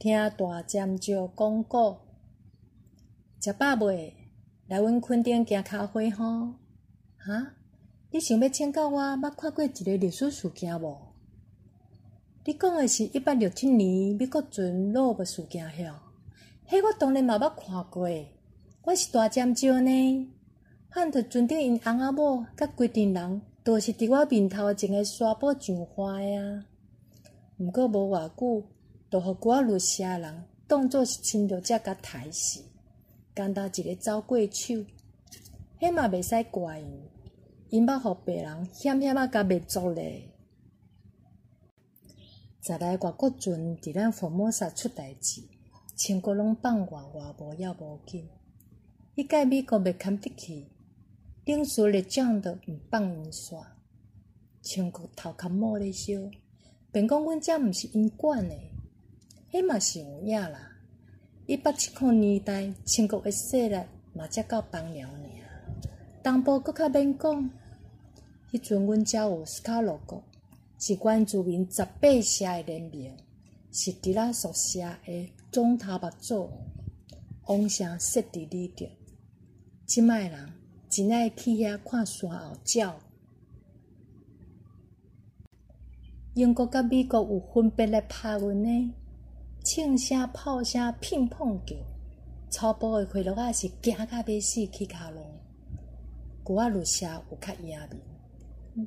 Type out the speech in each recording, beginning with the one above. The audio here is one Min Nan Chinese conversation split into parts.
聽大尖石講古，食飽未？來阮墾丁行跤花吼？哈？你想欲請教我捌看過一个歷史事件無？你講的是1867年美國船落沒事件遐？彼我當然嘛捌看過，我是大尖石呢。漢特船長𪜶翁仔某佮規陣人，就是佇我面頭前的沙埔上岸的啊。毋過無偌久，就予古仔律社的人當做是侵略者共刣死，敢若一个走過手。彼嘛袂使怪𪜶，𪜶捌予白人險險仔共滅族咧。再來外國船佇咱福摩薩出代誌，清國攏放偌偌無要無緊。彼擺美國袂堪得去，領事列長都毋放𪜶煞，清國頭殼冒咧燒。便講阮遮毋是𪜶管的，彼嘛是有影啦。1870年代，清國的勢力嘛才到枋寮爾，東部閣較免講。彼陣阮遮有斯卡羅國，是原住民十八社的聯盟，是佇咱屬社的總頭目做王，王城設佇里德。這擺人真愛去遐看山後鳥。英國佮美國有分別來拍阮呢，槍聲、炮聲乒乓叫，草埔的回落仔是驚甲欲死起跤浪。古仔律社有較贏面，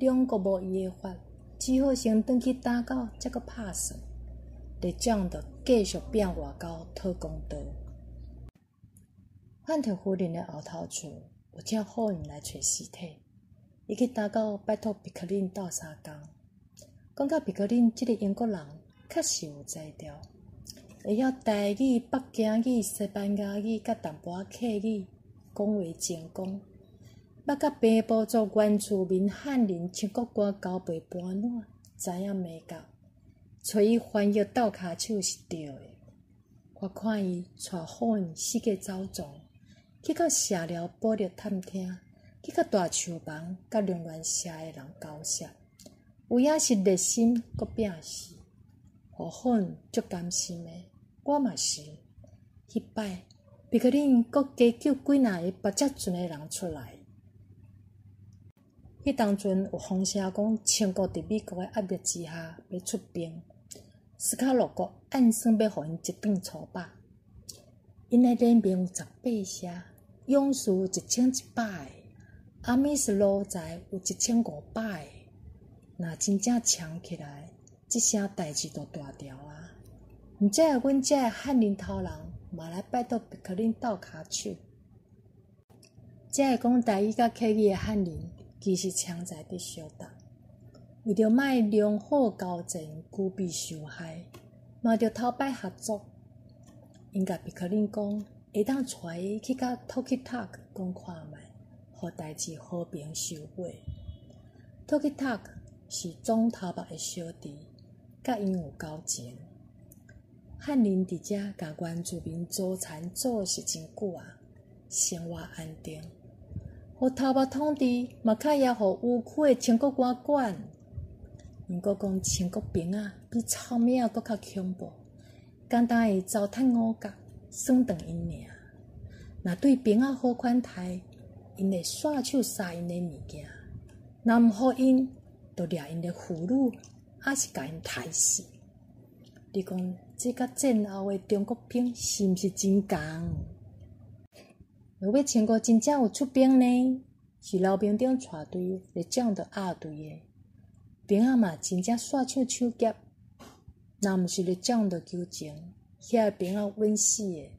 兩國無伊的法，只好先轉去打狗，才閣拍算。列長就繼續拼外交討公道。范特夫人的後頭厝有請好人來揣屍體，伊去打狗拜託皮克林鬥相共。講到皮克林這个英國人，確實有才調，會曉台語、北京語、西班牙語，佮淡薄仔客語，講話精工。捌佮平埔族原住民漢人清國官交陪伴撋，知影眉角，揣伊翻譯鬥跤手是對的。我看伊帶好人四界走傱，去到社寮保育探聽，去到大樹房佮龍巒社的人交涉。有影是熱心閣拼死，予好人足甘心的，我嘛是。彼擺，皮克林閣加救幾若个跋隻船的人出來。彼當陣有風聲講，清國佇美國的壓力之下，欲出兵。斯卡羅國暗算欲予𪜶一頓粗飽。𪜶的聯盟有十八社，勇士有1100个，阿米斯奴才有1500个。若真正衝起來，這聲代誌就大條啊！毋才會阮遮的漢人頭人嘛來拜託皮克林鬥跤手。遮的講台語佮客語的漢人，其實槍在佇相鬥，為著莫龍虎交戰，龜避受害，嘛著頭擺合作。𪜶共皮克林講，會當帶伊去共托基塔講看覓，予代誌和平收尾。托基塔是總頭目的小弟，佮𪜶有交情。漢人佇遮共原住民糟纏做勢真久啊，生活安定，予頭目統治嘛較會予迂曲的清國官管。𪜶閣講清國兵仔比臭物仔閣較恐怖，簡單會糟蹋五穀，損斷𪜶爾。若對兵仔好款待，𪜶會煞手殺𪜶的物件；若毋予𪜶，就掠𪜶的婦女，抑是共𪜶刣死。你講這佮戰後的中國兵是毋是真仝？若欲清國真正有出兵呢？是劉明忠帶隊，列將就壓隊的兵仔嘛，真正煞手搶劫。若毋是列將就求情，遐个兵仔穩死的。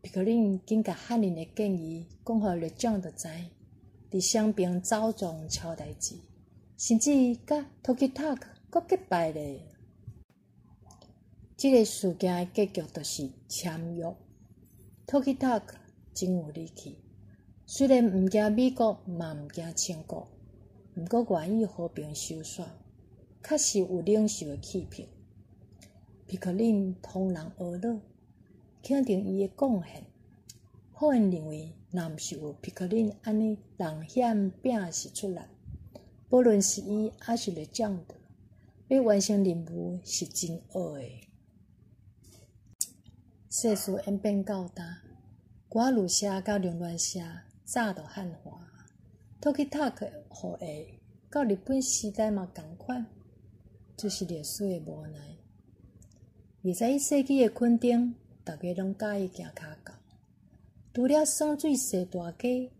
皮克林緊共漢人的建議講予列將就知，佇雙爿走傱超代誌。甚至佮托基塔閣結拜咧。這个事件的結局就是簽約。托基塔真有力氣，雖然毋驚美國，嘛毋驚清國，毋過願意和平收煞，確實有領袖的氣魄。皮克林通人呵咾，肯定伊的貢獻。好人認為，若毋是有皮克林按呢人險拼死出力，無論是伊抑是列將的，欲完成任務是真僫的。世事演變到今，歌呂社佮龍巒社早就漢化，托去塔克後裔到日本時代嘛仝款，這是歷史的無奈。21世紀的墾丁，逐家攏佮意行跤狗。除了耍水踅大街，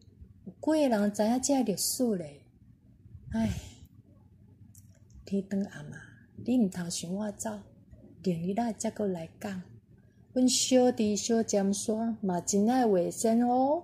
有幾个人知影這歷史咧？唉，天長暗啊，你毋通想我走，明日仔才閣來講。阮小弟小尖山嘛真愛畫線哦。